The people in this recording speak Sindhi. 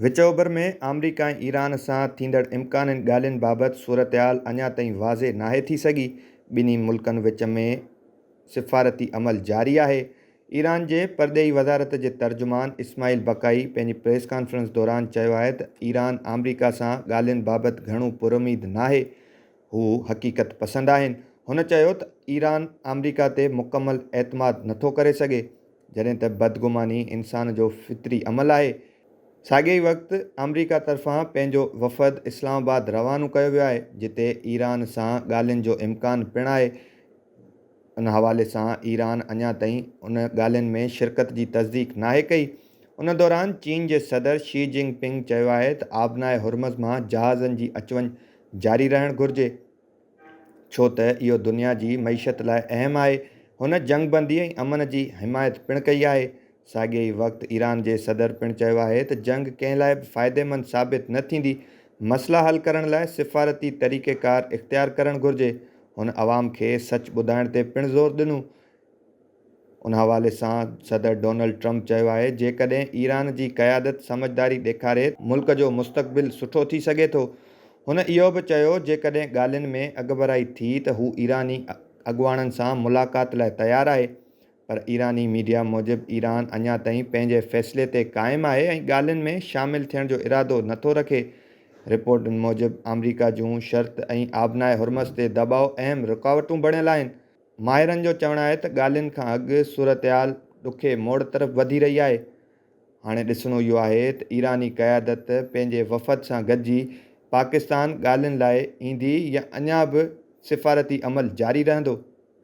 وچ اوڀر ۾ آمريڪا ۽ ايران سان ٿيندڙ امڪانين ڳالهين بابت صورتحال اڃا تائين واضح ناهي ٿي سگهي، ٻنهي ملڪن وچ ۾ سفارتي عمل جاري آهي. ايران جي پرڏيهي وزارت جي ترجمان اسماعيل بقائي پنهنجي پريس ڪانفرنس دوران چيو آهي ته ايران آمريڪا سان ڳالهين بابت گهڻو پراميد ناهي، هو حقيقت پسند آهن. هن چيو ته ايران آمريڪا تي مڪمل اعتماد نٿو ڪري سگهي، جڏهن ته بدگماني انسان جو فطري عمل آهي. ساڳئي ئي وقت آمريڪا طرفان پنهنجو وفد اسلام آباد روانو ڪيو ويو آهي، جتي ايران سان ڳالهين جو امڪان پڻ آهي. ان حوالي سان ايران اڃا تائين ان ڳالهين ۾ شرڪت جي تصديق ناهي ڪئي. ان دوران چين جي صدر شي جنگ پنگ چيو آهي ته آبنائي هرمز مان جهازن جي اچ وڃ جاري رهڻ گهرجي. ڇو ته اهو دنيا جي معيشت لاء اهم آهي. هن جنگبندي ۽ امن جي حمايت پڻ ڪئي آهي. ساڳئي ئي وقت ايران جي صدر پڻ چيو آهي ته جنگ ڪنهن لاء به فائديمند ثابت نه ٿيندي، مسئلا حل ڪرڻ لاء سفارتي طريقيڪار اختيار ڪرڻ گهرجي. هن عوام کي سچ ٻڌائڻ تي پڻ زور ڏنو. ان حوالي سان صدر ڊونلڊ ٽرمپ چيو آهي جيڪڏهن ايران جي قيادت سمجهداري ڏيکاري ته ملڪ جو مستقبل سٺو ٿي سگهي ٿو. هن اهو به چيو جيڪڏهن ڳالهين ۾ اڳڀرائي ٿي ته هو ايراني اڳواڻن سان ملاقات لاء تيار آهي پر ايراني ميڊيا موجب ايران اڃا تائين پنهنجي فيصلي تي قائم آهي ۽ ڳالهين ۾ شامل ٿيڻ جو ارادو نٿو رکي. رپورٽن موجب آمريڪا جون شرط ۽ آبنائي هرمز تي دٻاء اهم رڪاوٽون بڻيل آهن. ماهرن جو چوڻ آهي ته ڳالهين کان اڳ صورتحال ڏکي موڙ طرف وڌي رهي آهي، هاڻي ڏسڻو اهو آهي ته ايراني قيادت پنهنجي وفد سان گڏجي پاڪستان ڳالهين لاء ايندي يا اڃا به سفارتي عمل جاري رهندو.